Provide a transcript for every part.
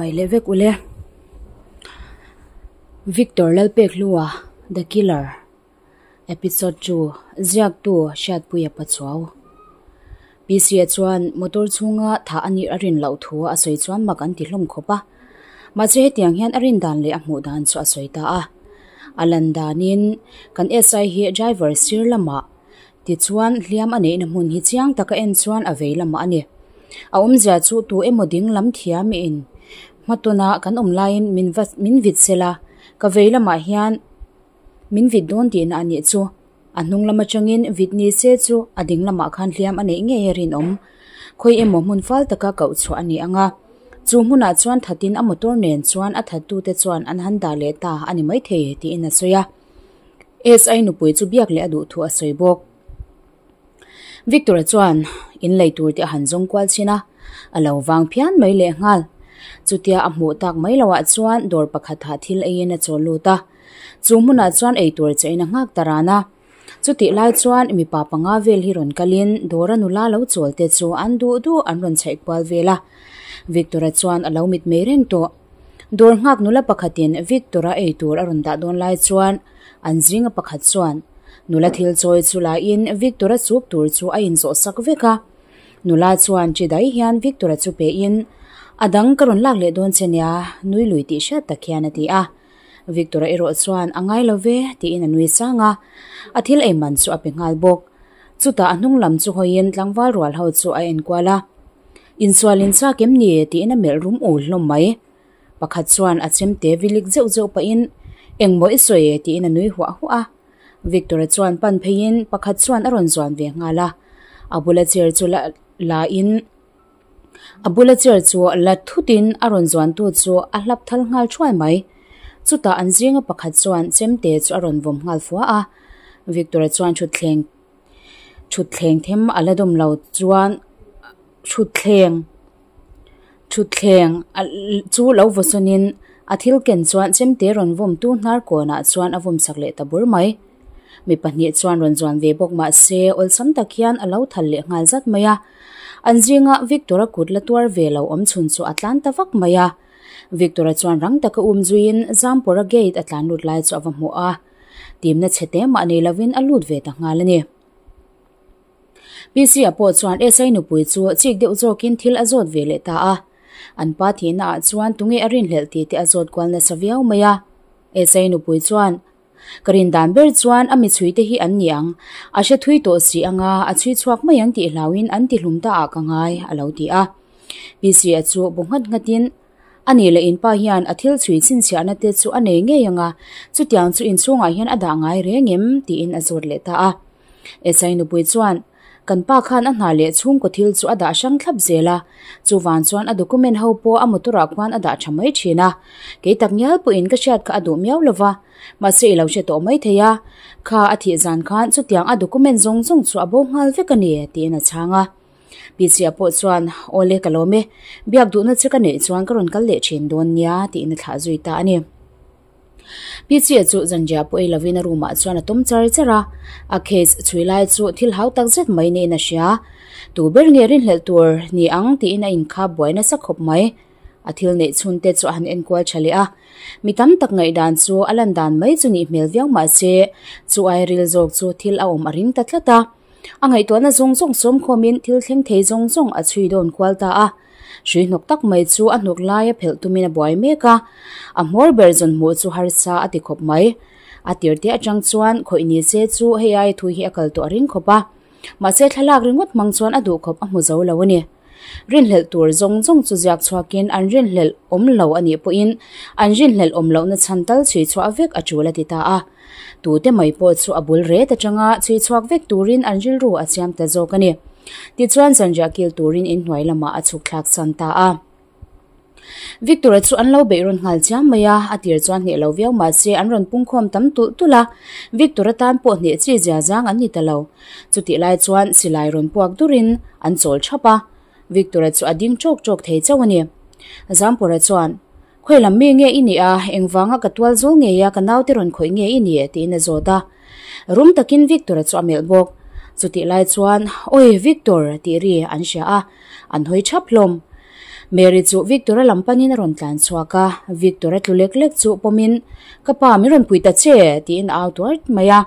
Chibai leh vek ule. Victor Lalpekhlua, The Killer, Episode 2, Ziaktu Hriatpuia Pachuau. PC-a chuan motor chhunga thah a nih a rin loh thu a sawi chuan mak an ti hlawm khawp a. Mahse hetiang hian a rin dan leh a hmuh dan chu a sawi ta a. A lan danin kan SI hi driver sir lamah Tichuan, hliam a neihna hmun hi chiang taka en chuan a vei lamah a ni. A awmzia chu tu emaw ding lam thiam in hmatawna kan awm laiin min va min vit sela, ka vei lamah hian min vit dawn tihna a nih chu. A hnung lam atangin vit ni se chu a ding lamah khan hliam a neih ngei a rinawm. Khawi emaw hmun fal taka koh chhuah a ni ang a. Chu hmunah chuan thatin a motor nen chuan a thattute chuan an han dah leh ta a ni maithei tiin a sawi a. SI nupui chu biak leh a duh thu a sawi bawk. Victor-a chuan in lei tur te a han zawng kual chin a, a lo vang phian mai leh nghal. Chutia a hmuh tak mai loah chuan dawr pakhatah thil eiin a chawl lut a. Chu hmunah chuan ei tur chain a nghak ta ran a. Chutih lai chuan mipa panga vel hi rawn kalin dawra nula lo chawl te chu an duh duh an rawn chhaih kual vel a. Victor-a chuan a lo mit mei reng tawh. Dawr nghak nula pakhatin Victor-a ei tur a rawn dah dawn lai chuan an zinga pakhat chuan nula thil chawi chu lain Victor-a chup tur chu a inzawh sak vek a. Nula chuan chi dai hian Victor-a chu pehin, A dang ka rawn lak leh dawn che nia, nui lui tih hriat tak hian a ti a. Victor-a erawh chuan a ngai lo ve tiin a nui sang a, a thil ei man chu a pe nghal bawk. Chutah a hnung lam chu hawiin tlangval rual ho chu a enkual a. Insual in chak em ni? tiin a melh rum ul hlawm mai. Pakhat chuan a chemte vilik zeuh zeuh pahin, Engmaw i sawi e? tiin a nui huah huah a. Victor-a chuan pan pheiin pakhat chuan a rawn zuan ve nghal a. A bula chair chu la la in a bula chair chu la thutin a rawn zuantu chu a hlap thal nghal thuai mai. Chutah an zinga pakhat chuan chemte chu a rawn vawm nghal fua a. Victor-a chuan thutthleng Thutthleng them a la dawm lo chuan thutthleng thutthleng chu lo vaw sawnin a thil ken chuan chemte rawn vawm tu hnar kawnah chuan a vawm chak leh ta bur mai. Mi pahnih chuan rawn zuan ve bawk mahse awlsam tak hian a lo thal leh nghal zat mai a. An zinga Victor-a kut la tuar ve lo awm chhun chu a tlan ta vak mai a. Victor-a chuan rang taka um zuiin Zampawra gate a tlan lut lai chu a va hmu a. Timna chhe te mah nei lovin a lut ve ta nghal a ni. PC-a pawh chuan SI nupui chu chik deuh zawkin thil a zawt ve leh ta a. An pa thihna ah chuan tunge a rinhlelh tih te a zawt kual nasa viau mai a. SI nupui chuan, Ka rin dan ber chuan a michhui te hi an ni ang, a hre thui tawh si anga a chhui chhuak mai ang tih hlauin an ti hlum ta ah ka ngai, a lo ti a. PC-a chu bu nghat nghatin, A nih leh inpa hian a thil chhui chhinchhiahna te chu a nei ngei ang a, chutiang chu inchhungah hian a dah ngai reng em? tiin a zawt leh ta a. Esai nupui chuan, Kan pa khan a hna leh chhungkaw thil chu a dah hrang thlap zel a, chuvan chuan a document ho pawh a motor ah khuan a dah tha mai thin a, kei tak ngial pawhin ka hriat kha a duh miau lo va, mahse i lo hre tawh mai thei a, kha a thih zan khan chutiang a document zawng zawng chu a bo nghal vek a ni, tiin a chhang a. Pichia pawh chuan, Awle ka lawm e, biak duhna che ka neih chuan ka rawn kal leh thin dawn nia, tiin a thlah zui ta a ni. Pichia chu zanriah pawh ei lovin a room ah chuan a tawm char char a, a case chhui lai chu thil hau tak zet mai niin a hria. Tu ber nge rinhlelh tur ni ang tiin a inkhap buai nasa khawp mai. A thil neih chhun te chu a han enkual tha leh a, mi tam tak ngaihdan chu a lan dan mai chu nih hmel viau mahse chu ai ril zawk chu thil a awm a ring ta tlat a. A ngaihtuahna zawng zawng sawmkhawmin thil thleng thei zawng zawng a chhui dawn kual ta a. Hrui hnawk tak mai chu a hnawk laia phelh tumin a buai mek a, a hmawr ber zawn hmuh chu harsa a ti khawp mai. A tirte atang chuan khawih ni se chu hei ai thu hi a kal tawh a ring khawp a. Mahse thlalak ringawt hmang chuan a duh khawp a hmu zo lo a ni. Rinhlelh tur zawng zawng chu ziak chhuakin an rinhlelh awm lo a nih pawhin an rinhlelh awm lohna chhan tal chhui chhuah vek a tul a ti ta a. Tute mai pawh chu a bul ret atanga chhui chhuak vek turin an rilru a siam ta zawk a ni. Tichuan zanriah kil turin inhnuai lamah a chhuk thlak san ta a. Victor-a chu an lo beih rawn nghal chiam mai a, a tir chuan hneh lo viau mah se an rawn pungkhawm tam tulh tulh a, Victor-a tan pawh hneh chi zia zang an ni ta lo. Chutih lai chuan silai rawn puak durin an chawl thap a, Victor-a chu a ding tawk tawk thei chauh a ni. Zampura chuan, Khawi lam mi nge i nih a, engvanga ka tual zawl ngei a ka naute rawn khawih nge i ni? tiin a zawt a. Rum takin Victor-a chu a melh bawk. Chutih lai chuan, Awi Victor! tih ri an hria a, an hawi thap hlawm. Mary chu Victor-a lam panin a rawn tlan chhuak a, Victor-a tlu lek lek chu pawmin, Ka pa, min rawn pui ta che! tiin a au tuar mai a.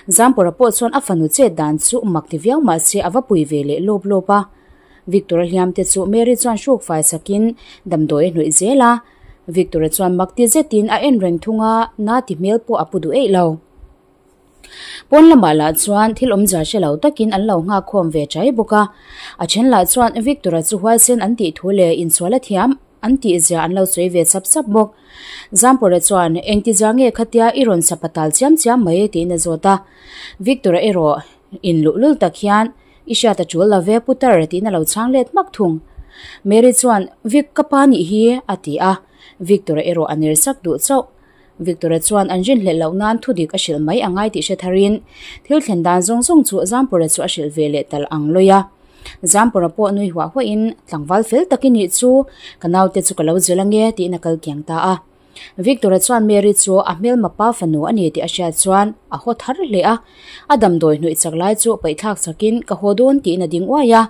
Zampawra pawh chuan a fanu chet dan chu mak ti viau mah se a va pui ve leh lawp lawp a. Victor-a hliam te chu Mary chuan hruk fai sakin damdawi a hnawih zel a. Victor-a chuan mak ti zetin a en reng thung a, na ti hmel pawh a pu duh eih lo. Pawn lamah lah chuan thil awmzia hre lo takin an lo nghak khawm ve chai bawk a. A then lah chuan Victor-a chu huaisen an tih thu leh insual a thiam an tih zia an lo sawi ve sap sap bawk. Zampawra chuan, Engti zia nge khatia i rawn sa patal chiam chiam mai? tiin a zawt a. Victor-a erawh inluhlul tak hian, I hriat a tul lo ve putar tiin a lo chhang let hmak thung. Mary chuan, Vic, ka pa nih hi, a ti a. Victor-a erawh a ner sak duh chauh. Victor-a chuan an rinhlelh loh nan thudik a hrilh mai a ngai tih hre tharin thil thlen dan zawng zawng chu Zampura chu a hrilh ve leh tal ang lawih a. Zampura pawh nui huah huahin, Tlangval fel tak i nih chu, ka naute chu ka lo zil ange, tiin a kal kiang ta a. Victor-a chuan Mary chu a hmelma pa fanu a ni tih a hriat chuan a haw thar hle a. A damdawi hnuih chak lai chu paihthlak chakin ka haw dawn tiin a ding uai a.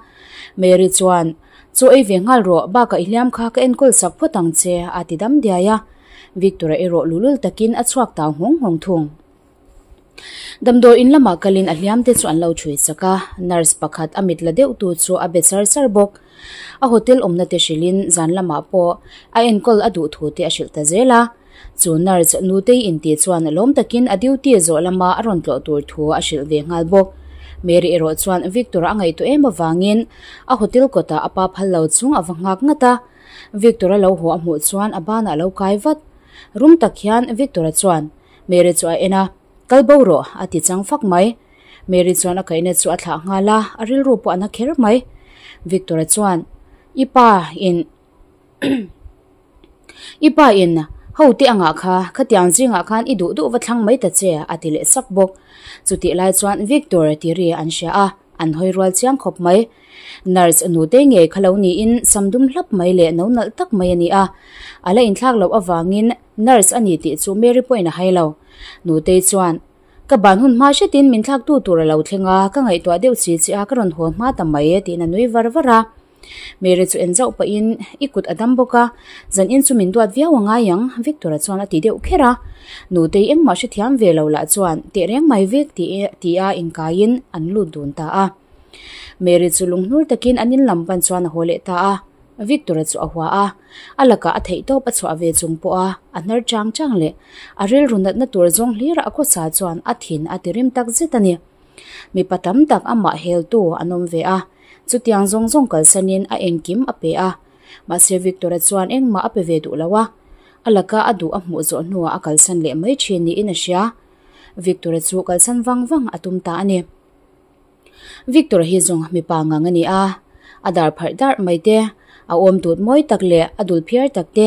Mary chuan, Chaw ei ve nghal rawh, bakah i hliam kha ka enkawl sak phawt ang che, a ti dam diai a. Victor-a erawh lulul takin a chhuak tau nghawng nghawng thung. Damdawi in lamah kalin a hliam te chu an lo chhui chak a, nurse pakhat a mit la deuh tu chu a be char char bawk. A hotel awmna te hrilhin zan lamah pawh a enkawl a duh thu te a hrilh ta zel a. Chu nurse nutei intih chuan lawm takin a duty zawh lama a rawn tlawh tur thu a hrilh ve nghal bawk. Mary erawh chuan Victor a ngaihtuah em avangin a hotel kawtah a pa phal lo chung a va nghak ngat a. Victor-a lo haw a hmuh chuan a banah a lo kai vat. Rum tak hian Victor-a chuan Mary chu a en a, Kal bo rawh, a ti chang fak mai. Mary chuan a kaihna chu a thlah nghal a, a rilru pawh a na kher mai. Victor-a chuan, I pa in I pa in ho te angah kha, khatiang zingah khan i duh duh va thlang mai ta che, a ti leh sak bawk. Chutih lai chuan Victor tih ri an hria a, an hawi rual chiang khawp mai. Nurse nute ngei kha lo niin sam dum hlap mai leh no nalh tak mai a ni a. A la inthlak loh avangin nurse a ni tih chu Mary pawhin a hai lo. Nutei chuan, Ka ban hun hma hretin min thlaktu tur a lo thleng a, ka ngaihtuah deuh chi che a, ka rawn haw hma ta mai e tiin a nui var var a. Mary chu en zauh pahin, I kut a dam bawk a, zan in chu min duat viau a ngai ang, Victor-a chuan a ti deuh kher a. Nutei engmah hrethiam ve lo lah chuan, Tehreng mai vek tih a inkaiin an lut dun ta a. Mary chu lunghnur takin an in lam pan chuan a haw leh ta a, Victor-a chu a hua a, a lakah a theihtawp a chhuah ve chung pawh a, a hnar chang chang leh a rilru natna tur zawng hlirah a khawsa chuan a thin a ti rim tak zet a ni. Mipa tam tak amah heltu an awm ve a, chutiang zawng zawng kalsanin a engkim a pe a, mahse Victor-a chuan engmah a pe ve duh lo a, a laka a duh a hmuh zawh hnuah a kalsan leh mai thin niin a hria. Victor-a chu kalsan vang vang a tum ta a ni. Victor hi zawng mipa ngang a ni a, a dar pharh darh mai te, a awm tut mawi tak leh a dul phiar tak te,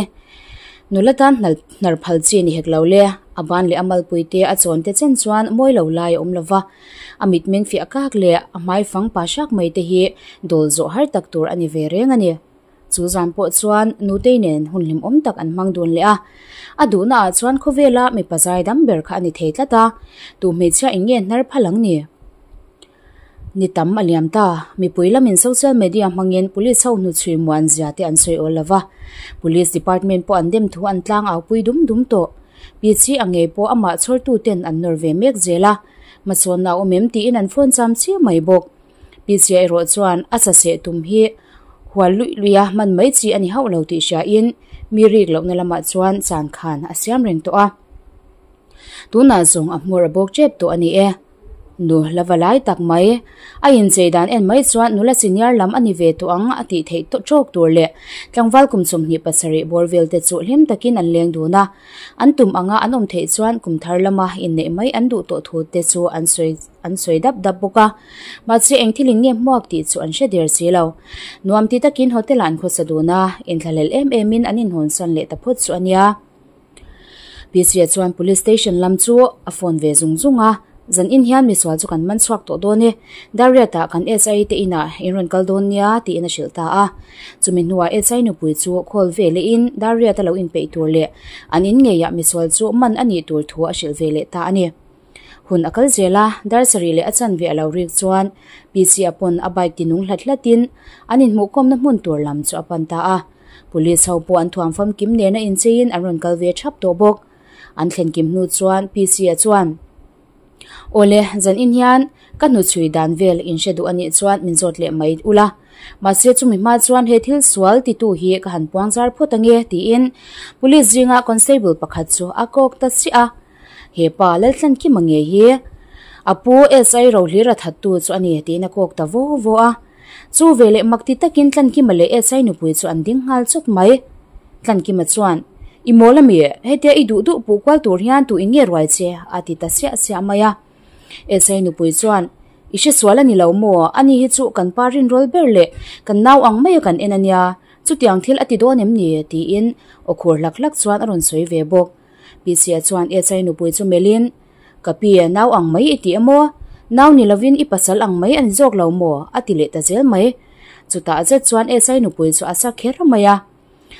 nula tan hnar phal chi ni hek lo le, a ban leh a malpui te a chawn te chen chuan mawi lo lai a awm lo va, a mitmeng fiah kak leh a hmai fang pa hrak mai te hi dawl zawh har tak tur a ni ve reng a ni. Chu zan pawh chuan Nutei nen hun hlimawm tak an hmang dun leh a. A duhna ah chuan khawvela mipa zai dam ber kha a ni thei tlat a, tu hmeichhia eng nge hnar phal ang ni? Ni tam a liam ta, mipui lamin social media hmangin police ho hnuchhui muan zia te an sawi awl lova. Police department pawh an dem thu an tlang au pui dum dum tawh. Pichi a ngei pawh amah chhawrtu ten an nawr ve mek zel a, hmasawnna a awm em tiin an phone cham chiah mai bawk. Pichia erawh chuan a saseh tum hi hual luih luih a hman mai chi a ni hauh lo tih hriain mi rik lohna lamah chuan chan khan a siam reng tawh a. Tunah zawng a hmur a bawk tep tawh a ni e. Nu la va lai tak mai. A inchei dan en mai chuan nula senior lam a ni ve tawh ang a tih theih tawk tur leh tlangval kum 27 bawr vel te chu hlim takin an leng dun a. An tum anga an awm theih chuan kum thar lama inneih mai an duh tawh thu te chu an sawi An sawi dap dap bawk a, mahse eng thil in nge hmuak tih chu an hre der si lo. Nuam ti takin hotel ah an khawsa dun a, inthlahlel em em in an inhawnsan leh ta phawt chu a nia. PC-a chuan police station lam chu a phone ve zung zung a, Zan in hian misual chu kan man chhuak tawh dawn e, Dariat ah kan SI te inah in rawn kal dawn nia tiin a hrilh ta a. Chumi hnuah SI nupui chu call ve leh in Dariat a lo inpeih tur leh an in ngeiah misual chu man a nih tur thu a hrilh ve leh ta a ni. Hun a kal zel a, dar sarih leh a chanve a lo rik chuan PC-a pawn a bike ti nung hlat hlatin an inhmuhkhawmna hmun tur lam chu a pan ta a. Police ho pawh an thuam famkim nena incheiin an rawn kal ve thap tawh bawk. An thlen kim hnu chuan PC-a chuan, Awle, zan in hian ka hnuchhui dan vel in hre duh a nih chuan min zawt leh mai ula. Mahse chumi hma chuan he thil sual titu hi ka han puang zar phawt ange tiin Police zinga Constable pakhat chu a kawk ta chiah a. He pa Laltlankima ngei hi a pu SI Rohlira thattu chu a ni tiin a kawk ta vo vo a. Chu veleh mak ti takin Tlankima leh SI nupui chu an ding nghal chawt mai. Tlankima chuan, I mawl ami, hetia i duh duh puh kual tur hian tu in nge ruai che? a ti ta siah siah mai a. SI nupui chuan, I hre sual a ni lo maw? Ani hi chu kan pa rinrawl ber leh kan nau ang maia kan en a nia, chutiang thil a ti dawn em ni? tiin aw khur hlak hlak chuan a rawn sawi ve bawk. Pisia chuan SI nupui chu melhin, Ka pi, nau ang mai i ti emaw? Nau ni lovin i pasal ang mai a ni zawk lo maw? a ti leh ta zel mai. Chutah zet chuan SI nupui chu a sa kher mai a.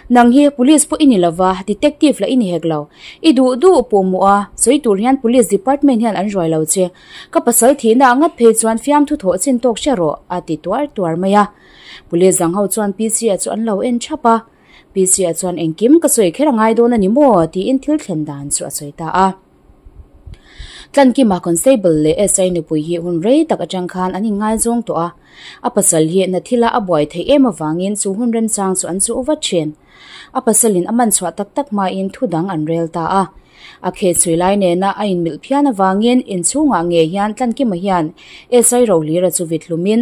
Nang hi Police pawh i ni lova, Detective lah i ni hek lo. I duh duh pawh hmuh a, sawi tur hian Police Department hian an ruai lo che. Ka pasal thihna ah ngat phei chuan fiamthu thawh chin tawk hria rawh, a ti tuar tuar mai a. Police dang ho chuan PC-a chu an lo en thap a. PC-a chuan engkim ka sawi kher a ngai dawn a ni maw? tiin thil thlen dan chu a sawi ta a. Tlankima Constable leh SI nupui hi hun rei tak atang khan an inngaizawng tawh a, a pasal hi na thila a buai theih em avangin chu hun remchang chu an chuh vat thin. A pasalin a man chhuah tak tak hmain thu dang an rel ta a. A kheh chhui lai nena a inmilh phian avangin inchhungah ngei hian Tlankima hian SI Rohlira chu vit hlumin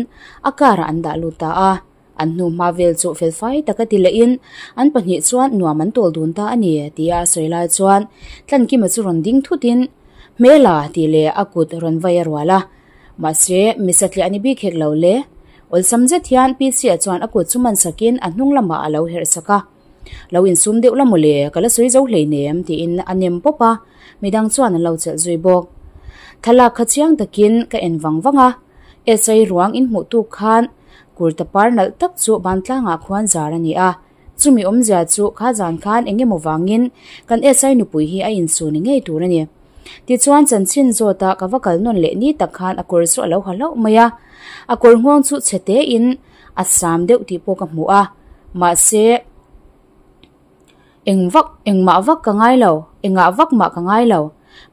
a car ah an dah lut ta a. An hnu hma vel chu felfai taka ti lehin an pahnih chuan nuam an tawl dun ta a ni tia a sawi lai chuan Tlankima chu rawn ding thutin Hmela tih leh a kut rawn vai a rual a. Mahse, mi satliah ni bik hek lo le. Awlsam zet hian Pc-a chuan a kut chu man sakin a hnung lamah a lo herh sak a. Lo insum deuh la mawle, ka la sawi zo hleinem tiin a nem pawp a, midang chuan an lo chelh zui bawk. Thlalak kha chiang takin ka en vang vang a, SI ruang inhmuh tuk khan Kurta par nalh tak chu bantlangah khuan zar a ni a, chumi awmzia chu kha zan khan eng emaw vangin kan SI nupui hi a insu ni ngei tur a ni. Tichuan chanchin zawta ka va kal nawn leh ni tak khan a kawr chu a lo ha hlauh mai a, a kawr nghawng chu chhe tein a sam deuh tih pawh ka hmu a, mahse Eng vak, engmah vak ka ngai lo, engah vak mah ka ngai lo.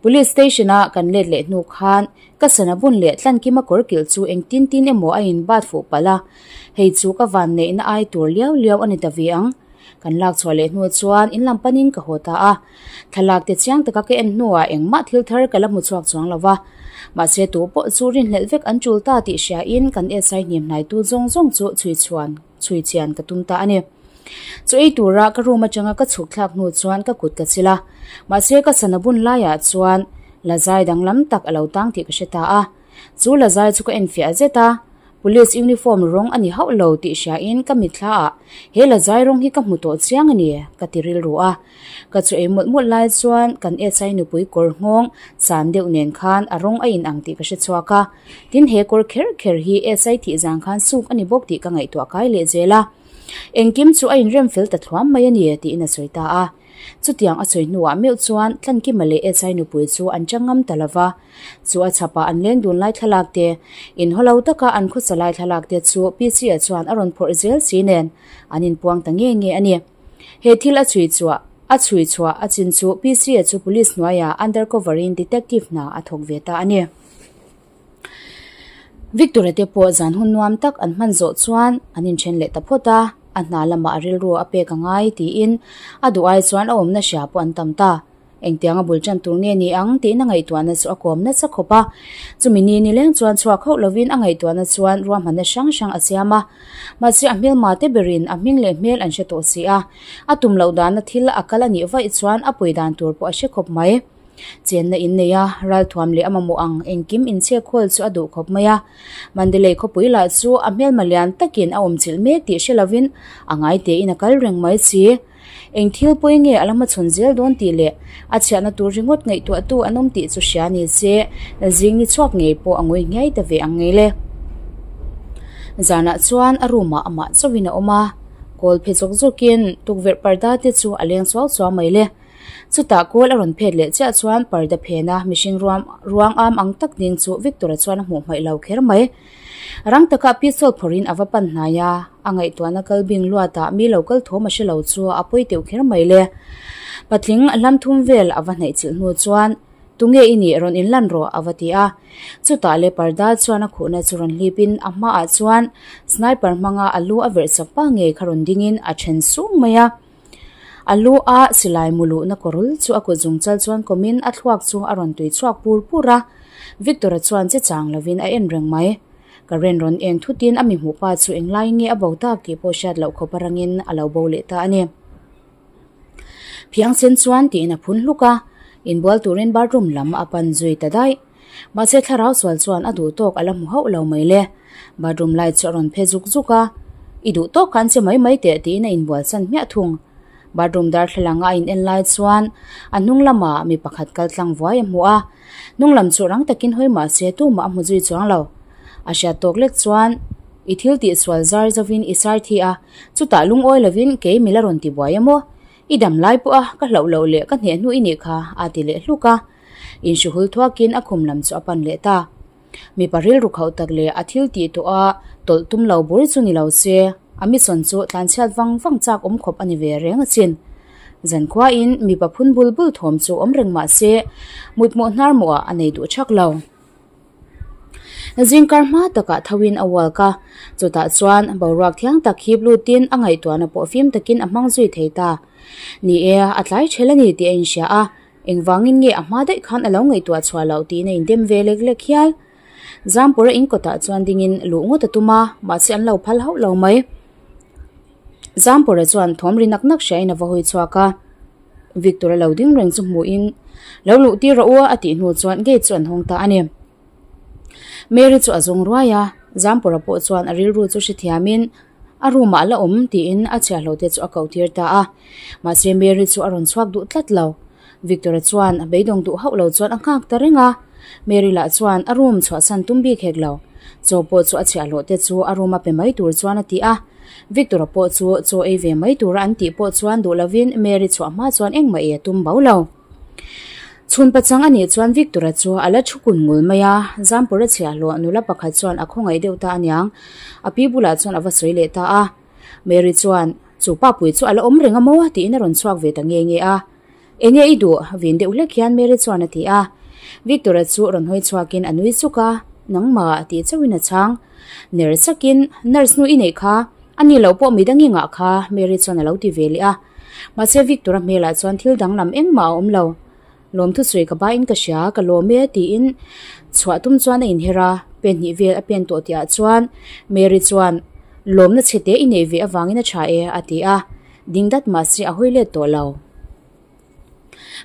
Police station a kan let leh hnu khan ka sana bun leh tlankima kawr kilh chu eng tin tin emaw a in bat fuh palh a, hei chu ka van neihna ai tur liau liau a ni ta ve ang. Kan lak chhuah leh hnu chuan in lam panin ka haw ta a, thlalak te chiang taka ka en hnuah engmah thil thar ka la hmu chhuak chuang lo va. Mahse tu pawh chu rinhlelh vek an tul ta tih hriain kan SI hnim hnaitu zawng zawng chu chhui chhuan chhui chian ka tum ta a ni. Chu ei tura ka room atanga ka chhuk thlak hnu chuan ka kut ka chil a, mahse ka sana bun laiah chuan lazai danglam tak a lo tang tih ka hre ta a. Chu lazai chu ka enfiah zet a, police uniform rawng a ni hauh lo tih hriain ka mitthla ah he lazai rawng hi ka hmu tawh chiang a ni ka ti rilru a. Ka chu ei mawlh mawlh lai chuan kan SI nupui kawr nghawng san deuh nen khan a rawng a inang tih ka hre chhuak a, tin he kawr kher kher hi SI thih zang khan suk a ni bawk tih ka ngaihtuah kai leh zel a. Engkim chu a inrem fel ta thluam mai a ni tiin a sawi ta a. Chutiang a sawi hnuah meuh chuan Tlankima leh SI nupui chu an chang ngam ta lova. Chu a chhapah an leng dun lai thlalak te, inhaw lo taka an khawsa lai thlalak te chu PC-a chuan a rawn phawrh zel si nen an inpuang ta nge nge a ni. He thil a chhui chhuah a chhui chhuah a chin chu PC-a chu police hnuaiah undercover in detective hna a thawk ve ta a ni. Victor-a te pawh zan hun nuam tak an hman zawh chuan an inthen leh ta phawt a, a hna lamah a rilru a pek a ngai tiin a duh ai chuan a awmna hria pawh an tam ta. Engtianga bul tan tur nge ni ang tiin a ngaihtuahna chu a kawm nasa khawp a. Chumi ni nileng chuan chhuak hauh lovin a ngaihtuahna chuan ruahmanna hrang hrang a siam a. Mahse a hmelma te berin a hming leh hmel an hre tawh si a, a tum loh dana thil a kal a nih vaih chuan a pui dan tur pawh a hre khawp mai. Chenna in nei a, ralthuam leh a mamawh ang engkim inchhek hawl chu a duh khawp mai a. Mandalay khawpui lah chu a hmelma lian takin a awmchilh mek tih hre lovin a ngai tein a kal reng mai si. Eng thil pawi nge a la hmachhawn zel dawn tih leh a chhiahna tur ringawt ngaihtuahtu an awm tih chu hria ni se, zing ni chhuak ngei pawh a ngawi nghiai ta ve ang ngei le. Zanah chuan a room ah amah chauhin a awm a, kawl phe zawk zawkin tukverh parda te chu a leng suau suau mai le. Chutah kawl a rawn phet leh chiah chuan parda phena mihring ruam ruang am ang tak ding chu Victor-a chuan a hmuh hmaih lo kher mai. Rang taka pistol phawrhin a va pan hnai a, a ngaihtuahna kal bing luatah mi lo kal thawm a hre lo chu a pawi teuh kher mai le. Patling hlam thum vel a va hnaih chilh hnu chuan Tunge i nih rawn inlan rawh a va ti a. Chutah le parda chuan a khuhna chu rawn hlipin a hmaah chuan sniper hmanga a lu a verh chak pa ngei kha rawn dingin a then sung mai a. A lu a silai mu luhna kawrul chu a kut zungchal chuan kawmin a thluak chu a rawn tui chhuak pur pur a. Victor-a chuan che chang lovin a en reng mai. Current rawn eng thutin a mi hmuh pa chu englai nge a bo tak tih pawh hriat loh khawp a rangin a lo bo leh ta a ni. Phiangsen chuan tiin a phun hluk a, inbual turin bathroom lam a pan zui ta daih. Mahse thlarau sual chuan a duh tawk a la hmu hauh lo mai le. Bathroom light chu a rawn phe zuk zuk a, I duh tawk khan che mai mai teh tiin a inbual san hmiah thung. Bathroom darthlalang a in en lai chuan a hnung lamah mi pakhat kal tlang vuai a hmu a, hnung lam chu rang takin hawi mah se tumah a hmu zui chuang lo. A hriat tawk lek chuan I thil tih sual zar zovin i sar thi a, chutah lungawi lovin kei mi la rawn ti buai a maw? I dam lai pawh a, ka hlauh loh leh ka hneh hnu i nih kha a ti leh hluk a. Inhruhul thuakin a khum lam chu a pan leh ta. Mipa rilru khauh tak leh a thil tih tawh a tawlh tum lo bur chu ni lo se, a mission chu tlanchhiat vang vang chak awm khawp a ni ve reng asin. Zankhuain mipa phun bul bul thawm chu awm reng mah se, mutmawh hnar mawhah a nei duh thak lo. Zingkar hma takah thoin a walk a, chutah chuan boruak thiang tak hip lutin a ngaihtuahna pawh fim takin a hmang zui thei ta. Ni e, a tlai ṭhel a ni tih a inhria a, engvangin nge a hma daih khan a lo ngaihtuah chhuah loh tiin a indem ve lek lek hial. Zampura in kawtah chuan dingin luh ngawt a tum a, mahse an lo phal hauh lo mai. Zampura chuan thawm ri nak nak hriain a va hawi chhuak a. Victor a lo ding reng chu hmuhin lo luh tir rawh u a tih hnu chuan gate chu an hawng ta a ni. Mary chu a zawng ruai a, Zampura pawh chuan a rilru chu hrethiamin a room ah la awm tiin a chhiahhlawh te chu a koh tir ta a. Mahse Mary chu a rawn chhuak duh tlat lo. Victor-a chuan a beidawng duh hauh lo chuan a nghak ta reng a. Mary lah chuan a room chhuahsan tum bik hek lo. Chaw pawh chu a chhiahhlawh te chu a room a pe mai tur chuan a ti a. Victor-a pawh chu chaw ei ve mai tura an tih pawh chuan duh lovin Mary chhuah hma chuan engmah ei a tum bo lo. Chhun pachang a nih chuan Victor-a chu a la thu kun ngul mai a, Zampura chhiahhlawh nula pakhat chuan a khawngaih deuh ta aniang, a pi bulah chuan a va sawi leh ta a. Mary chuan, Chu pa pui chu a la awm reng a maw? tiin a rawn chhuak ve ta nge nge a. Enge i duh? Vin deuh hlek hian Mary chuan a ti a. Victor-a chu rawn hawi chhuakin a nui chuk a, Nangmah tih chauhin a chhang. Ner chakin, Nurse nu i neih kha, a ni loh pawh midang i ngah kha, Mary chuan a lo ti ve leh a. Mahse Victor-a hmelah chuan thil danglam engmah a awm lo. Lawmthu sawi ka bain ka hria, ka lawm e tiin chhuah tum chuan a inher a, pen hnih vel a pen tawh tihah chuan Mary chuan, Lawmna chhe te i neih ve avangin a tha e, a ti a. Ding dat mahse a hawi let tawh lo.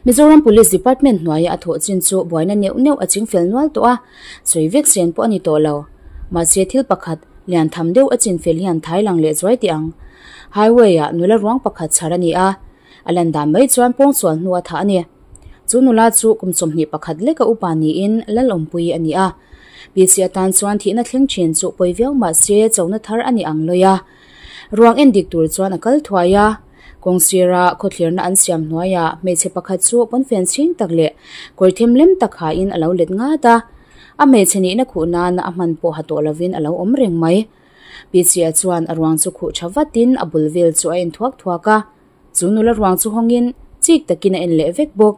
Mizoram Police Department hnuaia a thawh chin chu buaina neuh neuh a ching fel nual tawh a, sawi vek sen pawh a ni tawh lo. Mahse thil pakhat, lian tham deuh a chin fel hian thai lang leh zuai teh ang. Highway-ah nula ruang pakhat chhar a ni a, a lan dan mai chuan pawngsual hnu a thah a ni. Chu nula chu kum 21 leka upa niin Lalawmpui a ni a. PC atan chuan thihna thleng thin chu pawi viau mahse chona thar a ni ang lawi a. Ruang en dik tur chuan a kal thuai a, kawng sira khawthlirna an siam hnuaiah hmeichhe pakhat chu pawnfen chhing tak leh kawr them lem tak hain a lo let ngat a, a hmeichhe nihna khuh nana a hman pawh ha tawh lovin a lo awm reng mai. Pichia chuan a ruang chu khuh tha vatin a bul vel chu a en thuak thuak a, chu nula ruang chu hawngin chik takin a en leh vek bawk.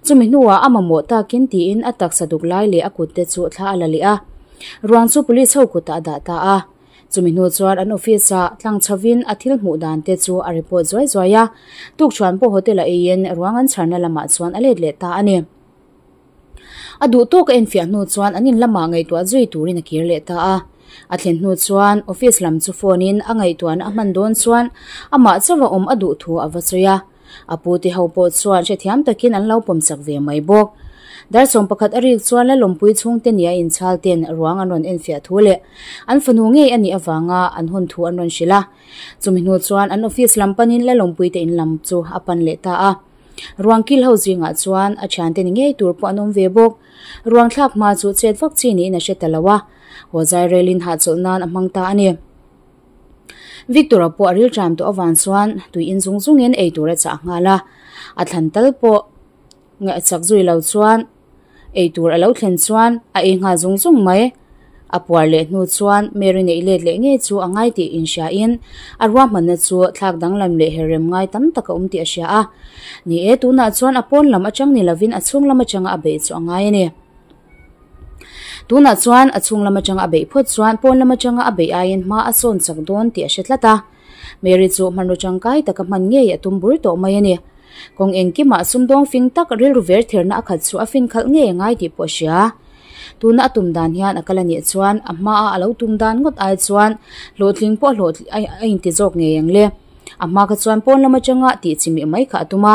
Chumi hnuah a mamawh takin tiin a taksa duk lai leh a kut te chu thla a la leh a, ruang chu police ho kutah a dah ta a. Chumi hnu chuan an office ah tlang chhovin a thil hmuh dan te chu a report zuai zuai a, tukṭhuan pawh hotel a eiin ruang an chharna lamah chuan a let leh ta a ni. A duh tawk a enfiah hnu chuan an in lamah ngaihtuah zui turin a kir leh ta a. A thlen hnu chuan office lam chu phone in a ngaihtuahna a hman dawn chuan amah chauha awm a duh thu a va sawi a. A pu te ho pawh chuan hrethiam takin an lo pawm chak ve mai bawk. Dar 11 a rik chuan Lalawmpui chhungte nia inchhal ten ruang an rawn enfiah thu leh an fanu ngei a nih avanga an hawn thu an rawn hrilh a. Chumi hnu chuan an office lam panin Lalawmpui te in lam chu a pan leh ta a. Ruang kil ho zingah chuan a thiante ni ngei tur pawh an awm ve bawk. Ruang thlak hma chu chet vak chi niin a hre ta lo a, haw zai relin hahchawlh nan a hmang ta a ni. Victor-a pawh a rilṭam tawh avang chuan tui in zung zungin ei tur a chah nghal a, a thlan tal pawh ngaihchak zui lo chuan ei tur a lo thlen chuan a ei nghal zung zung mai. A puar leh hnu chuan Mary neih let leh ngei chu a ngai tih inhriain a ruahmanna chu thlak danglam leh herrem ngai tam tak a awm tih a hria a. Ni e, tunah chuan a pawn lam atang ni lovin a chhung lam atanga a beih chu a ngai a ni. Tunah chuan a chhung lam atanga a beih phawt chuan pawn lam atanga a beih aiin hma a sawn chak dawn tih a hre tlat a. Mary chu hmanraw tangkai taka hman ngei a tum bur tawh mai a ni. Kawng engkimah sumdawng fing tak rilru ver therna a khat chu a fin khalh ngei a ngai tih pawh a hria. Tuna a tum dan hian a kal a nih chuan a hmaa a lo tum dan ngawt ai chuan hlawhtling pawh hlawh a inti zawk ngei ang le. A hma kha chuan pawn lam atanga tih chimih mai kha a tum a,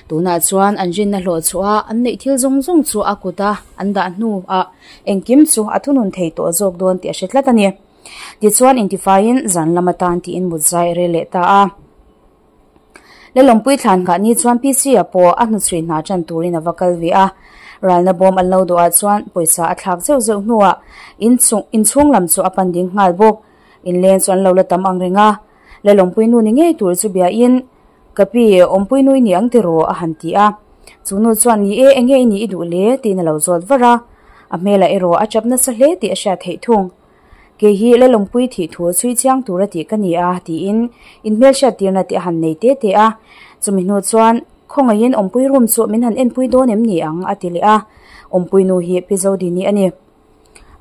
tunah chuan an rinna hlawh chhuah a an neih thil zawng zawng chu a kut a an dah hnuah engkim chu a thunun thei tawh zawk dawn tih a hre tlat a ni. Tichuan intifaiin zan lam atan tiin mut zai a rel leh ta a. Lalawmpui thlan nghah ni chuan PC-a pawh a hnuchhui hna tan turin a va kal ve a. Ralna bawm an lo dawhah chuan pawisa a thlak zeuh zeuh hnuah inchhung lam chu a pan ding nghal bawk. Inleng chu an lo la tam ang reng a. Lalawmpui nu ni ngei tur chu biain, Ka pi, awmpui nu i ni ang tiraw? a han ti a. Chu nu chuan, Ni e, enge i nih i duh le? tiin a lo zawt var a. A hmelah erawh a chap nasa hle tih a hriat theih thung. Kei hi Lalawmpui thih thu chhui chiang tur a tih ka ni a, tiin inhmelhriat tirna te a han nei te te a. Chumi hnu chuan, Khawngaihin awmpui room chu min han enpui dawn em ni ang? a ti leh a. Awmpui nu hi Pi Zodini a ni.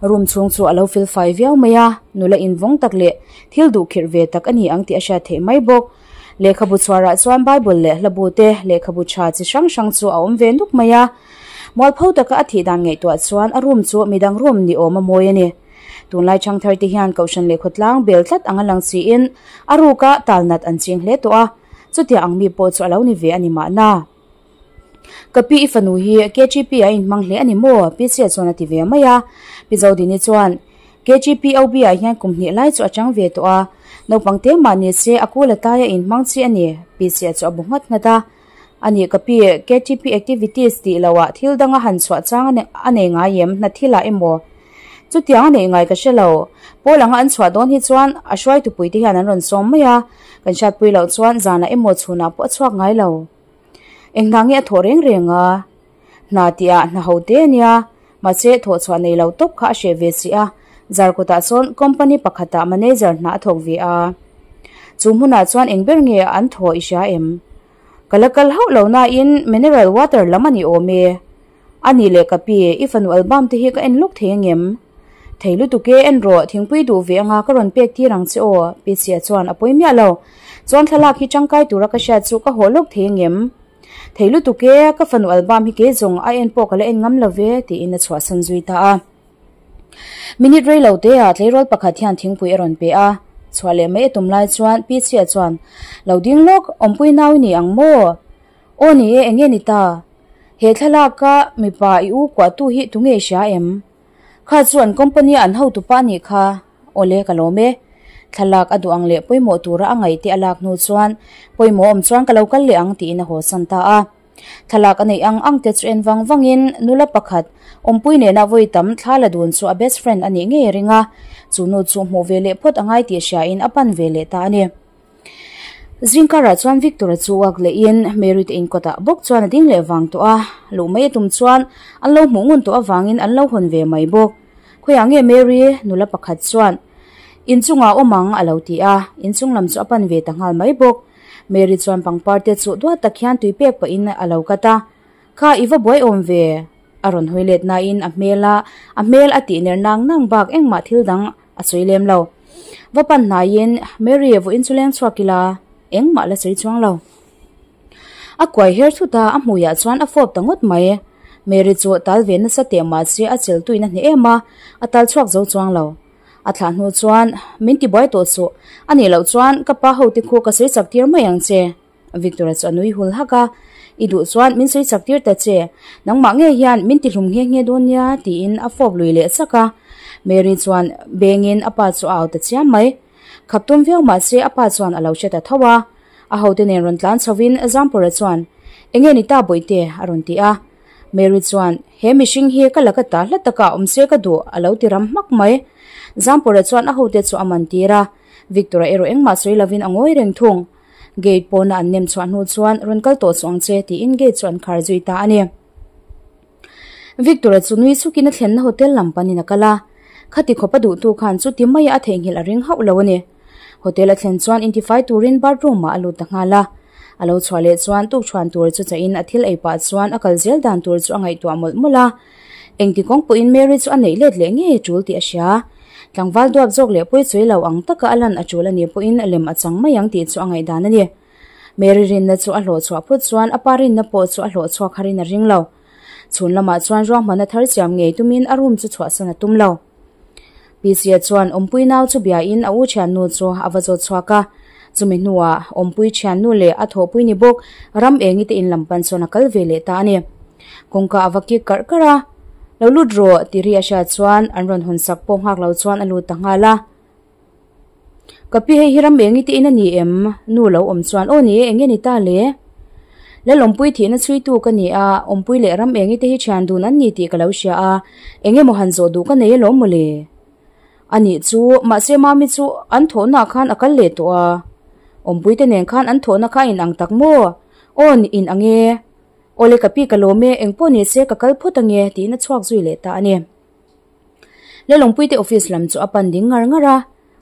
Room chhung chu a lo fel fai viau mai a, nula invawng tak leh thil duh khirh ve tak a ni ang tih a hriat theih mai bawk. Lehkhabu chhuarah chuan Bible leh hlabu te, lehkhabu tha chi hrang hrang chu a awm ve nuk mai a. Mualpho taka a thih dan ngaihtuah chuan a room chu midang room ni awm a mawi a ni. Tunlai thangthar te hian Kohhran leh khawtlang bel tlat ang a lang siin a ruka tal nat an ching hle tawh a, chutiang ang mi pawh chu a lo ni ve a ni mahna. Ka pi i fanu hi KGP a inhmang hle a ni maw? Pi Sia chuan a ti ve mai a. Pi Zodini chuan, KGP OB ah hian kum hnih lai chu a chang ve tawh a, naupang te mah ni se a kul a tai a inhmang chi a ni, Pi Sia chu a bu nghat nghat a. A nih ka pi, KGP activities tih loh ah thil dang a han chhuah chang a nei ngai em, hna thil ah emaw? Chutiang a neih ngai ka hre lo. Pawl anga an chhuah dawn hi chuan a hruaitupui te hian an rawn sawm mai a, kan hriatpui loh chuan zanah emaw chhunah pawh a chhuak ngai lo. Eng hna nge a thawh reng reng a? Hna tih ah hna ho te a nia, mahse thawh chhuah nei lo tawp kha a hreh ve si a, Zarkawtah sawn company pakhatah manager hna a thawk ve a. Chu hmunah chuan eng ber nge an thawh i hria em? Ka la kal hauh lo nain mineral water lam a ni awm e. A nih leh ka pi, i fanu album te hi ka en lawk thei angem? Thei lutuk e, en rawh, thingpui duh ve anga ka rawn pek tir ang che aw, Pi Chhia chuan a pawi miah lo. Chuan thlalak hi tangkai tura ka hriat chu ka haw lawk thei angem? Thei lutuk e, ka fanu album hi kei zawng a en pawh ka la en ngam lo ve, tiin a chhuahsan zui ta a. Minute rei lo te ah tleirawl pakhat hian thingpui a rawn pe a, chhuah leh mai a tum lai chuan Pi Chhia chuan, Lo ding lawk, awmpui nau i ni ang maw? Aw ni e, enge ni ta? He thlalaka mipa i u kuahtu hi tunge i hria em? Kha chu an company a an hotupa a nih kha. Awle ka lawm e. Thlalak a duh ang leh pawimawh tura a ngaih te a lak hnu chuan pawimawh awm chuan ka lo kal leh ang tiin a haw san ta a. Thlalak a neih ang ang te chu en vang vangin nula pakhat awmpui nena vawi tam thla la dun chu a best friend a nih ngei a ring a. Chu nu chu hmuh ve leh phawt a ngai tih hriain a pan ve leh ta a ni. Zingkarah chuan Victor-a chu uak lehin Mary te inkawtah bawk chuan a ding leh vang tawh a, luh mai a tum chuan an lo hmuh ngun tawh avangin an lo hawn ve mai bawk. Khawiah nge Mary? Nula pakhat chuan inchungah awm ang a lo ti a, inchung lam chu a pan ve ta nghal mai bawk. Mary chuan pangpar te chu duat tak hian tui pek pahin a lo kat a, Kha i va buai awm ve? A rawn hawi let nain a hmel a, a hmel a tih ner nang nang bak engmah thil dang a sawi lem lo. Va pan hnaiin Mary vawiin chu leng chhuak ila, engmah la sawi chuang lo. A kuai her thut a, a hmuiah chuan a fawp ta ngawt mai. Mary chu tal ve nasa teh mahse a chel tuin a hneh em a, a tal chhuak zo chuang lo. A thlah hnu chuan, Min tibuai tawh suh, a nih loh chuan ka pa hote khu ka sawi chak tir mai ang che. Victor-a chu a nui hul hak a, I duh chuan min sawi chak tir ta che, nangmah ngei hian min ti hlum nghe nghe dawn nia, tiin a fawp lui leh chak a. Mary chuan bengin a pa chu a au ta chiam mai. Khap tum viau mah se a pa chuan a lo hre ta tho a. A hote nen rawn tlan chhovin Zampura chuan, Enge ni ta bawihte? a rawn ti a. Mary chuan, He mihring hi ka laka ta hla takah awm se ka duh, a lo ti ram hmak mai. Zampura chuan a hote chu a man tir a. Victor-a erawh engmah sawi lovin a ngawi reng thung. Gate pawna an nem chhuah hnu chuan rawn kal tawh suh ang che tiin gate chu an khar zui ta a ni. Victor-a chu nui sukin a thlenna hotel lam panin a kal a, khati khawp a duhtu khan chuti maia a theihnghilh a ring hauh lo a ni. Hotel a thlen chuan intifai turin bathroom ah a lut ta nghal a. A lo chhuah leh chuan tukṭhuan tur chu chahin a thil ei pah chuan a kal zel dan tur chu a ngaihtuah mawlh mawlh a. Engti kawng pawhin Mary chu a neih let leh ngei a ṭul tih a hria. Tlangval duap zawk leh pawichawi lo ang taka a lan a ṭul a nih pawhin lem a chang mai ang tih chu a ngaihdan a ni. Mary rinna chu a hlawh chhuah phut chuan a pa rinna pawh chu a hlawh chhuak harin a ring lo. Chhun lamah chuan ruahmanna thar siam ngei tumin a room chu chhuahsan a tum lo. Pca chuan awmpui nau chu biain a u thiannu chu a va zawt chhuak a. Chumi hnuah awmpui thiannu leh a thawhpui ni bawk ram engi te in lam pan chuan a kal ve leh ta a ni. Kawngka a va kik karh karh a, Lo lut rawh ti ri a hriat chuan an rawn hawn sak pawh nghak lo chuan a lut ta nghal a. Ka pi hei hi ram engi te in a ni em? Nu lo awm chuan aw ni e, enge ni ta le? Lal awmpui thihna chhuitu ka ni a, awmpui leh ram engi te hi thian dun an ni tih ka lo hria a, enge maw han zawh duh ka nei alawm mawle? A nih chu, mahse mami chu an thawhna ah khan a kal leh tawh a, awmpui te nen khan an thawhna kha a inang tak maw? Aw ni inang e. Awle ka pi ka lawm e, engpawh ni se ka kal phawt ange tiin a chhuak zui leh ta a ni. Lalawmpuite office lam chu a pan ding ngar ngar a,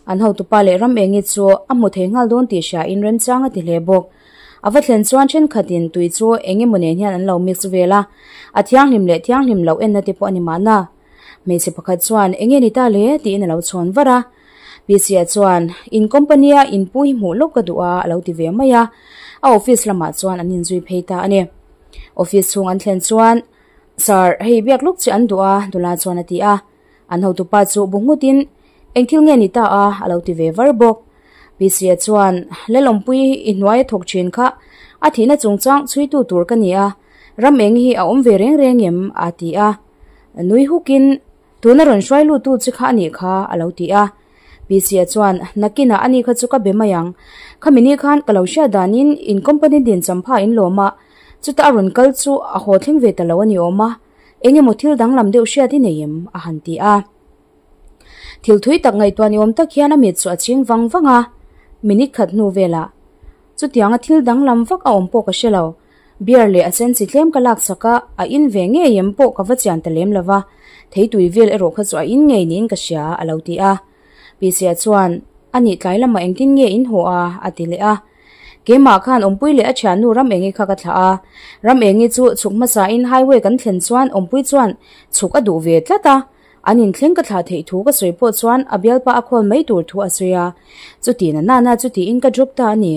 an hotupa leh ram engi chu a hmu thei nghal dawn tih hria in remchang a ti hle bawk. A va thlen chuan thenkhatin tui chu eng emaw nen hian an lo mix vel a, a thianghlim leh thianghlim loh enna te pawh a ni mahna. Hmeichhe pakhat chuan eng nge ni ta le tiin a lo chhawn var a. Pc-a chuan in company a in pu hi hmuh lawk ka duh a a lo ti ve mai a, a office lamah chuan an inzui phei ta a ni. Office chhung an thlen chuan Sir, hei biak luk che an duh a, nula chuan a ti a. An hotupa chu bu nghutin, Eng thil nge ni ta a? a lo ti ve var bawk. Pc-a chuan, Lalawmpui i hnuai a thawk thin kha, a thihna chungchang chhuitu tur ka ni a, ram eng hi a awm ve reng reng em? a ti a. Nui hukin, Tuna rawn hruai lutu che kha a nih kha, a lo ti a. Pc-a chuan, Nakinah a ni kha chu ka be mai ang. Khami ni khan ka lo hriat danin in company din champha in lawm a, chuta a rawn kal chu a haw thleng ve ta lo a ni awm a, eng emaw thil danglam deuh hriat i nei em? a han ti a. Thil thui tak ngaihtuah ni awm tak hian a mit chu a ching vang vang a, minute khat hnu velah, Chutianga thil danglam vak a awm pawh ka hre lo. Beer leh a sen chi tlem ka lak chak a, a in ve ngei em pawh ka va chian ta lem lo va, theitui vel erawh kha chu a in ngei niin ka hria, a lo ti a. Pisia chuan, A nih tlai lamah engtin nge in haw a? a ti leh a. Keimah khan Awmpui leh a thiannu Ramengi kha ka thlah a. Ramengi chu chhuk hmasain highway kan thlen chuan Awmpui chuan chhuk a duh ve tlat a. An inthleng ka thlah theih thu ka sawi pawh chuan a bialpa a khawl mai tur thu a sawi a. Chuti na nana chu tiin ka drop ta a ni.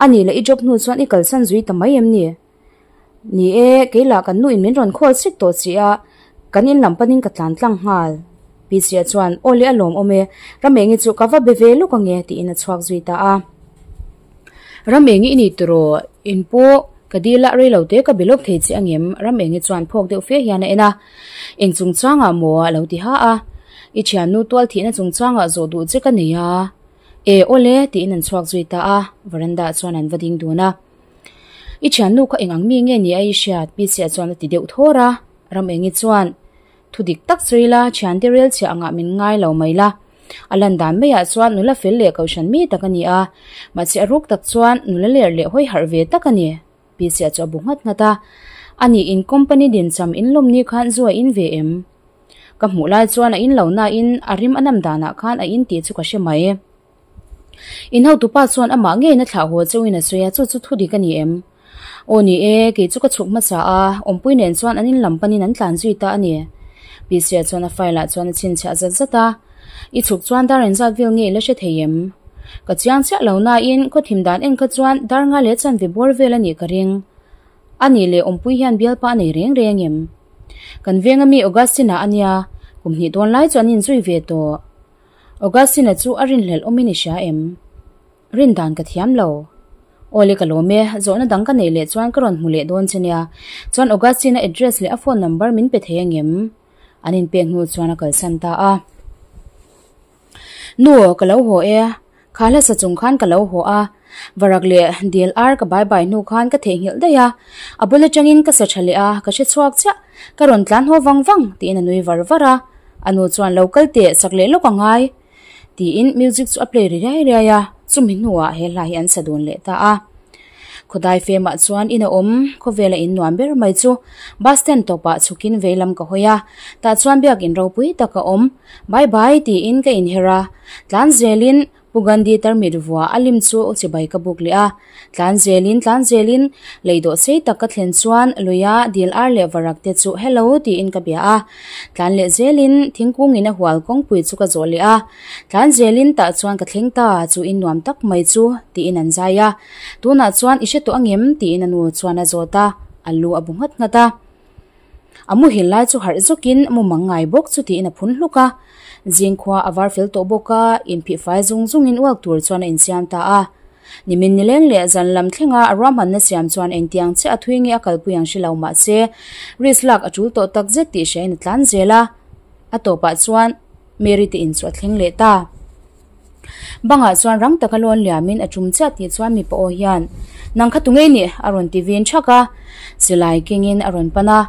A nih leh i drop hnu chuan i kalsan zui ta mai em ni? Ni e, kei lah kan nuin min rawn khawl sik tawh si a, kan in lam panin ka tlan tlang nghal. Pisia chuan, Aw le a lawm awm e, Ramengi chu ka va be ve lawk ange tiin a chhuak zui ta a. Ramengi i ni tiraw? In pawh ka dil a, rei lo te ka be lawk thei che angem? Ramengi chuan phawk deuh fe hian a en a. Eng chungchangah maw a lo ti ha a. I thiannu tual thihna chungchangah zawh duh che ka nei a. E awle tiin an chhuak zui ta a, veranda ah chuan an va ding dun a. I thiannu kha eng ang mi nge ni a i hriat? Pisia chuan a ti deuh thawr a. Ramengi chuan, Thu dik tak sawi la, thiante rel chhiah angah min ngai lo mai la. A lan dan maiah chuan nula fel leh kohhran mi tak a ni a, mahse a ruk tak chuan nula ler leh hawi harh ve tak a ni. Pisia chu a bu nghat nghat a. A nih in company dincham in lawm ni khan zu a in ve em? Ka hmuh lai chuan a in lo nain a rim a nam danah khan a in tih chu ka hre mai. In hotupa chuan amah ngeiin a thlah haw chauhin a sawi a, chu chu thu dik a ni em? Aw ni e, kei chu ka chhuk hmasa a, awmpui nen chuan an in lam panin an tlan zui ta a ni. Pisia chuan a file ah chuan a chhinchhiah zat zat a, I chhuk chuan dar engzat vel nge i la hre thei em? Ka chiang chiah lo nain khawthim dan en kha chuan dar nga leh chanve bawr vel a nih ka ring. A nih leh awmpui hian bialpa a nei reng reng em? Kan venga mi Augustine-a a nia, kum hnih dawn lai chu an inzui ve tawh. Augustine-a chu a rinhlelh awmin i hria em? Rin dan ka thiam lo. Awle ka lawm e, zawhna dang ka neih leh chuan ka rawn hmu leh dawn che nia. Chuan Augustine-a address leh a phone number min pe thei angem? An inpek hnu chuan a kalsan ta a. Nu, ka lo haw e. Kha hla sa chung khan ka lo haw a, varak leh dil ar ka bai bai hnu khan ka theihnghilh daih a, a bul atangin ka sa tha leh a, ka hre chhuak chiah, ka rawn tlan haw vang vang tiin a nui var var a, a nu chuan lo kal teh sak leh lawk a ngai. Tiin music chu a play ri riai riai a, chumi hnuah he hla hi an sa dun leh ta a. Khawdai femah chuan in a awm, khawvela in nuam ber mai chu bus stand tawpah chhukin veilam ka hawi a, tah chuan biakin ropui tak a awm. Bye bye tiin ka inher a, tlan zelin Pu Gandhi tarmit vua a lim chu chibai ka buk leh a. Tlan zelin tlan zelin lei dawh sei tak ka thlen chuan luia dil ar leh varak te chu hello tiin ka bia a. Tlan leh zelin thingkungin a hual kawngpui chu ka zawh leh a. Tlan zelin tah chuan ka thleng ta chu in nuam tak mai chu tiin an zai a. Tunah chuan i hre tawh angem tiin a nu chuan a zawt a, a lu a bu nghat nghat a. A muhil lai chu harh zawkin mumang ngai bawk chu tiin a phun hluk a. Zingkhua a var fel tawh bawk a, inphih fai zung zungin uak tur chuan a insiam ta a. Nimin nileng leh zan lam thlenga a ruahmanna siam chuan engtiang chiah a thui nge a kalpui ang hre lo mah se, risk lak a tul tawh tak zet tih hriain a tlan zel a. A tawpah chuan Mary te in chu a thleng leh ta. Bangah chuan rang taka lawn liamin a tum chiah tih chuan mipa aw hian, Nang kha tunge nih? a rawn ti vin thak a. Silai kengin a rawn pan a.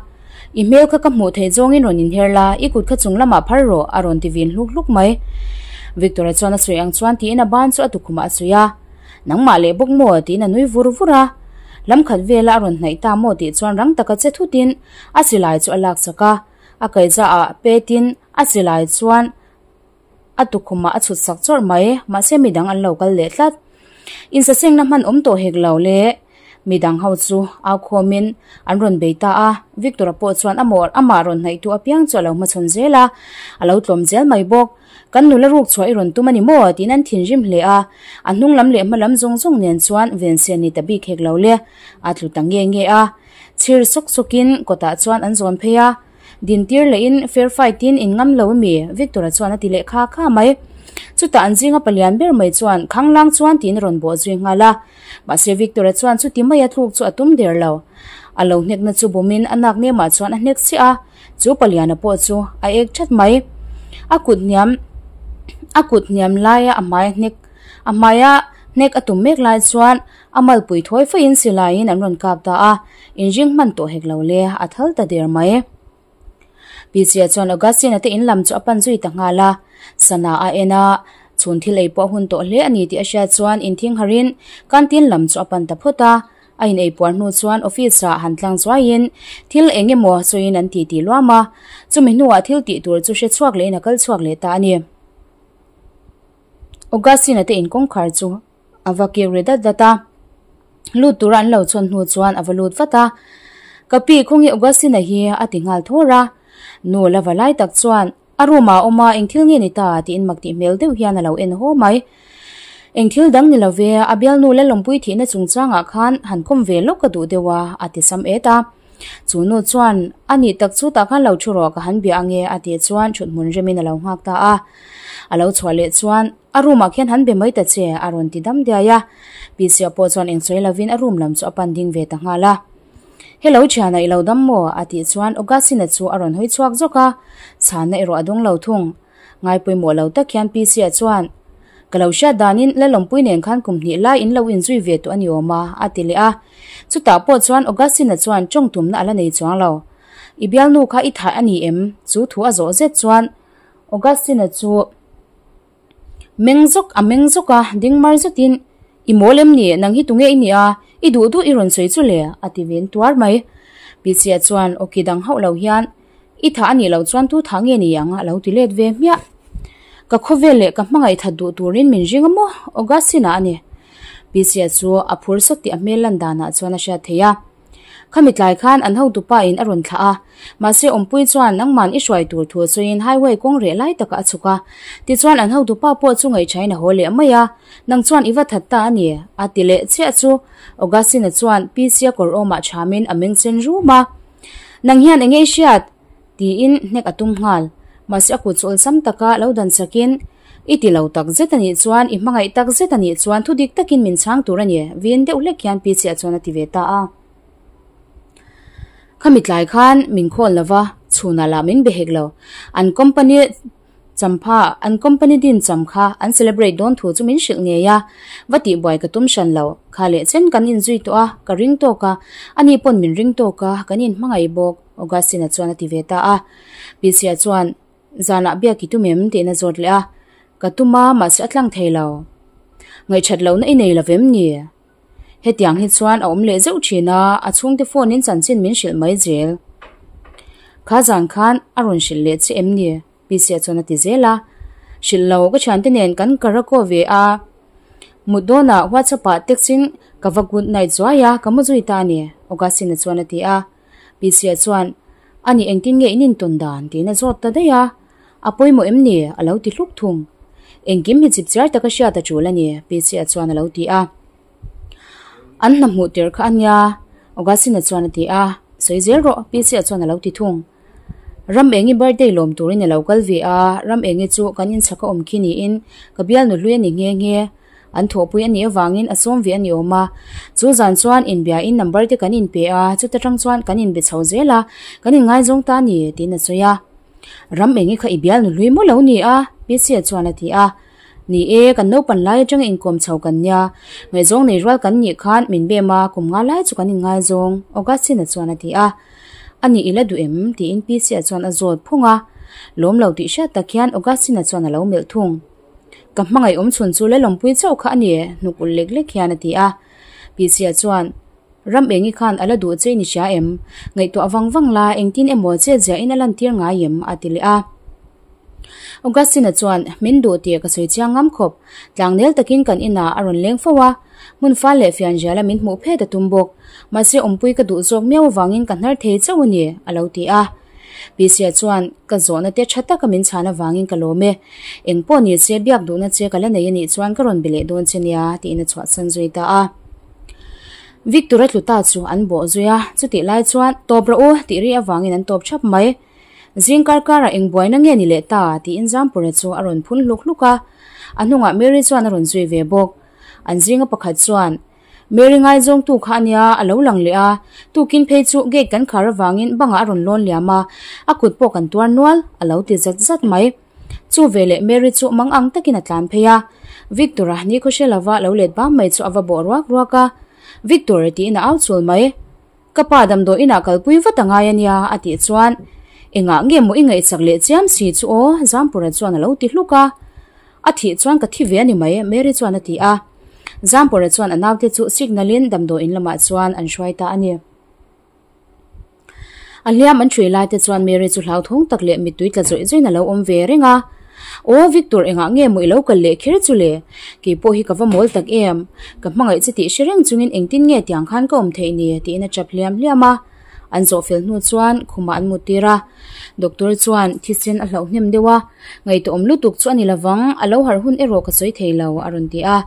I hmel kha ka hmuh theih zawngin rawn inher la, i kut kha chung lamah phar rawh, a rawn ti vin hluk hluk mai. Victor-a chuan a sawi ang chuan tiin a ban chu a tukhumah a sawi a. Nangmah leh bawk maw? tiin a nui vur vur a. Lam khat vela a rawn hnaih ta maw tih chuan rang taka che thutin a silai chu a lak chak a. A kaihzaah petin a silai chuan A tukhumah a chhut sak chawrh mai, mahse midang an lo kal leh tlat. Insasengna hman awm tawh hek lo le. Midang ho chu au khawmin an rawn bei ta a, Victor-a pawh chuan amah amah rawn hnaihtu apiang chu a lo hmachhawn zel a, a lo tlawm zel mai bawk. Kan nula ruk chhuah i rawn tum a ni maw? tiin an thinrim hle a, a hnung lam leh hma lam zawng zawng nen chuan vensian ni ta bik hek lo le. A tlu ta nge nge a, chhir sawk sawkin kawtah chuan an zawn phei a. Dintir lehin fair fight in in ngam lo ami? Victor-a chuan a ti leh kha kha mai. Chutah an zinga palian ber mai chuan Khanglang chuan tiin a rawn bawh zui nghal a. Mahse Victor-a chuan chuti maia thluk chu a tum der lo. A lo hnekna chu bumin a nak nemah chuan a hnek chiah a, chu paliana pawh chu a ek that mai. A kut hniam a kut hniam laia a hmai hnek a hmaia hnek a tum mek lai chuan A malpui thawi faiin silaiin an rawn kap ta a, inring hman tawh hek lo le, a thal ta der mai. Pichia chuan Augustine-a te in lam chu a pan zui ta nghal a, sana a en a, chhun thil ei pawh a hun tawh hle a ni tih a hriat chuan inthing harin canteen lam chu a pan ta phawt a, a in ei puar hnu chuan office-ah han tlang chuaiin thil eng emaw sawiin an titi luam a, chumi hnuah thil tih tur chu hre chhuak lehin a kal chhuak leh ta a ni. Augustine-a te in kawngkhar chu. A va kir ri dat dat a, lut tura an lo chhawn hnu chuan a va lut vat a, Ka pi khawnge Augustine-a hi a ti nghal thawr a, nu la va lai tak chuan a room ah a awm a, eng thil nge ni ta tiin mak tih hmel deuh hian a lo en haw mai. Eng thil dang ni lo ve, a bialnu la lawmpui thihna chungchangah khan han kawm ve lawk ka duh deuh a, a ti sam et a. Chu nu chuan, A nih tak chu tah khan lo thu rawh ka han bia ange a tih chuan thuthmun remin a lo nghak ta a. A lo chhuah leh chuan, A room ah khian han be mai ta che, a rawn ti dam diai a. Pisia pawh chuan eng sawi lovin a room lam chu a pan ding ve ta nghal a. Hello thiana i lo dam maw? a tih chuan Augustine-a chu a rawn hawi chhuak zawk a, chhanna erawh a dawng lo thung. Ngai pawimawh lo tak hian Pisia chuan, Ka lo hriat danin Lalawmpui nen khan kum hnih lai in lo inzui ve tawh a ni awm a, a ti leh a. Chutah pawh chuan Augustine-a chuan tawng tumna a la nei chuang lo. I bialnu kha i thah a ni em? Chu thu a zawh zet chuan Augustine-a chu meng zawk a meng zawk a, ding mar zetin, I mawl em ni? Nang hi tunge i nia? I duh duh i rawn sawi chu le? a ti ven tuar mai. Pichia chuan awki dang hauh lo hian, I thah a nih loh chuan tu thah nge ni ang? a lo ti let ve hmiah. Ka khawvel leh ka hmangaih that duh turin min ring a maw? Augustine-a a ni. Pichia chu a phur sawt tih a hmel lan danah chuan a hriat theih a. Khami tlai khan an hotupa in a rawn thlah a, mahse awmpui chuan nangman i hruai tur thu sawiin highway kawng reh lai takah a chhuk a. Tichuan an hotupa pawh chu ngaihṭhain a haw leh mai a, nang chuan i va that ta a ni, a ti leh chiah chu Augustine-a chuan PC-a kawr awmah ṭhamin a meng chen rum a. Nang hian eng nge i hriat? Tiin hnek a tum nghal. Mahse a kut chu awlsam taka lo dan chakin, I ti lo tak zet a nih chuan, i hmangaih tak zet a nih chuan thu dik takin min chhang tur a ni, vin deuh hlek hian Pi Chiah chuan a ti ve ta a. Khami tlai khan min khawl lo va, chhunah lah min be hek lo. An company champha, an company din cham kha an celebrate dawn thu chu min hrilh ngei a, va tihbuai ka tum hran lo. Kha leh chen kan inzui tawh a, ka ring tawk a, ani pawn min ring tawk a, kan inhmangaih bawk. Augustine-a chuan a ti ve ta a. Pi Chiah chuan, Zanah biak i tum em? tiin a zawt leh a. Ka tum a, mahse a tlang thei lo. Ngaihṭhat lohna i nei lo vem ni? Hetiang hi chuan a awm leh zeuh thin a, a chhungte phone in chanchin min hrilh mai zel. Kha zan khan a rawn hrilh leh che em ni? Pc-a chuan a ti zel a. Hrilh lo, ka thiante nen kan karaoke ve a, mut dawnah WhatsApp ah text in ka va good night zuai a, ka mu zui ta a ni, Augustine-a chuan a ti a. Pc-a chuan, Ani engtin nge in intawn dan? tiin a zawt ta daih a. A pawimawh em ni? A lo ti hluk thung. Engkim hi chipchiar taka hriat a tul a ni, Pc-a chuan a lo ti a. An hna hmuh tir kha a nia, Augustine-a chuan a ti a. Sawi zel rawh, Pc-a chuan a lo ti thung. Ram Engi birthday lawm turin a lo kal ve a, Ram Engi chu kan inchhak a awm khi niin ka bialnu hlui a ni nghe nghe. An thawhpui a nih avangin a sawm ve a ni awm a. Chu zan chuan inbiain number te kan inpe a, chuta tang chuan kan inbe chho zel a, kan inngaizawng ta a ni, tiin a sawi a. Ram eng i kha i bial nu hlui maw lo ni a? Pc-a chuan a ti a. Ni e, kan naupan lai atanga inkawm chho kan nia. Ngaihzawng nei rual kan nih khan min bem a, kum nga lai chu kan inngaizawng, Augustine-a chuan a ti a. A nih i la duh em? tiin Pc-a chuan a zawt phung a. Lawm lo tih hriat tak hian Augustine-a chuan a lo melh thung. Ka hmangaih awm chhun chu Lalawmpui chauh kha a ni, hnuk ulh lek lek hian a ti a. Pc-a chuan. Ram engi khan a la duh che i ni hria em? Ngaihtuah vang vang la, engtin emaw chet ziah in a lantir ngai em? a ti leh a. Augustine-a chuan, Min duh tih ka sawi chiang ngam khawp. Tlangnel takin kan inah a rawn leng fo a, hmun fal leh fianriala min hmuh phet a tum bawk. Mahse awmpui ka duh zawk miau avangin ka hnar thei chauh a ni, a lo ti a. Pc-a chuan, Ka zawhna te tha taka min chhan avangin ka lawm e. Eng pawh ni che, biak duhna che ka la nei a nih chuan ka rawn be leh dawn che nia, tiin a chhuahsan zui ta a. Victor-a tlu ta chu an bawh zui a, chutih lai chuan, Tawp rawh u, tih ri avangin an tawp thap mai. Zing kar karah eng buaina nge ni leh ta? tiin Zampura chu a rawn phun hluk hluk a. A hnungah Mary chuan a rawn zui ve bawk. An zinga pakhat chuan, Mary ngaizawngtu kha a nia, a lo lang leh a. Tukin phei chu gate kan khar avangin bangah a rawn lawn liam a, a kut pawh kan tuar nual, a lo ti zat zat mai. Chu veleh Mary chu mang ang takin a tlan phei a, Victor-a ni khawhre lova lo let bam mai chu a va bawh ruak ruak a. Victor tiin a au chul mai. Ka pa damdawi inah kalpui vat a ngai a nia a tih chuan engah nge maw i ngaihchak leh chiam si chu aw Zampura chuan a lo ti hluk a. A thih chuan ka thi ve a ni mai Mary chuan a ti a. Zampura chuan a naute chu signal in damdawi in lamah chuan an hruai ta a ni. A hliam an ṭhui lai te chuan Mary chu hlauthawng tak leh mittui tla zawih zawih in a lo awm ve reng a. Aw Victor engah nge maw i lo kal leh kher chu le? Kei pawh hi ka va mawl tak em? Ka hmangaih che tih hre reng chungin engtin nge tiang khan ka awm theih ni? tiin a ṭap hliam hliam a. An zawh fel hnu chuan khumah an mut tir a. Doctor chuan thisen a hlauh hnem deuh a, ngaihtuahawm lutuk chu a ni lovang, a lo harh hun erawh ka sawi thei lo a rawn ti a.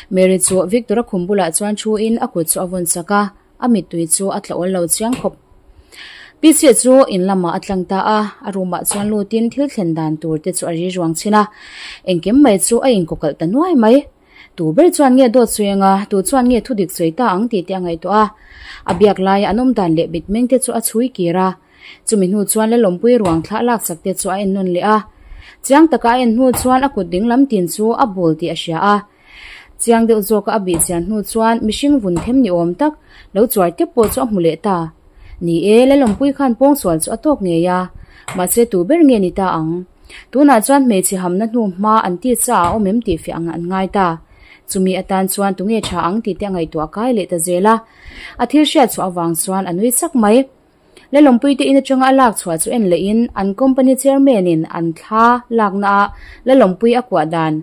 Mary chu Victor-a khum bulah chuan thu in a kut chu a vawn sak a. A mittui chu a tla awl lo chiang khawp. Pc chu in lamah a tlang ta a, a room ah chuan lutin thil thlen dan tur te chu a ri ruang chhin a. Engkim mai chu a inkawkalh ta nuai mai. Tu ber chuan nge dawt sawi anga, tu chuan nge thudik sawi ta ang tih te a ngaihtuah a. A biak laia an awm dan leh mitmeng te chu a chhui kir a. Chumi hnu chuan Lalawmpui ruang thlah laksak te chu a en nawn leh a. Chiang taka a en hnu chuan a kut dinglam tin chu a bul tih a hria a. Chiang deuh zawka a bih chian hnu chuan mihring vun them ni awm tak lo chuai tep pawh chu a hmu leh ta. Ni e, Lalawmpui khan pawngsual chu a tawk ngei a, mahse tu ber nge ni ta ang? Tunah chuan hmeichhe hamna hnu hma an ti cha a awm em tih fiah ang an ngai ta. Chumi atan chuan tunge tha ang tih te a ngaihtuah kai leh ta zel a. A thil hriat chhuah avang chuan a nui chak mai. Lalawmpuite in atanga a lak chhuah chu en lehin an company chairman in an thla lakna a Lalawmpui a kuah dan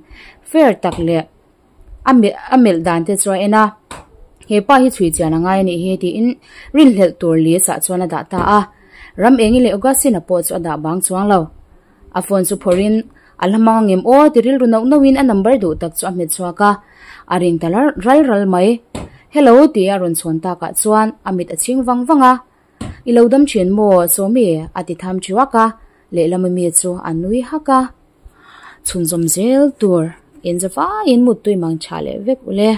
fair tak leh a a melh dan te chu a en a, he pa hi chhui chian a ngai a nih hi tiin rinhlelh tur list ah chuan a dah ta a, Ram Engi leh Augustine-a pawh chu a dah bang chuang lo. A phone chu phawrhin a la hmang angem aw ti rilru nauh nauhin a number duh tak chu a hmet chhuak a, a ring ta ral ral mai. Hello tih a rawn chhawn takah chuan a mit a chhing vang vang a, I lo dam thin maw Sawmi a ti tham thuak a, lehlam ami chu a nui hak a. Chhunzawm zel tur in zavaiin muttui mang tha leh vek ule.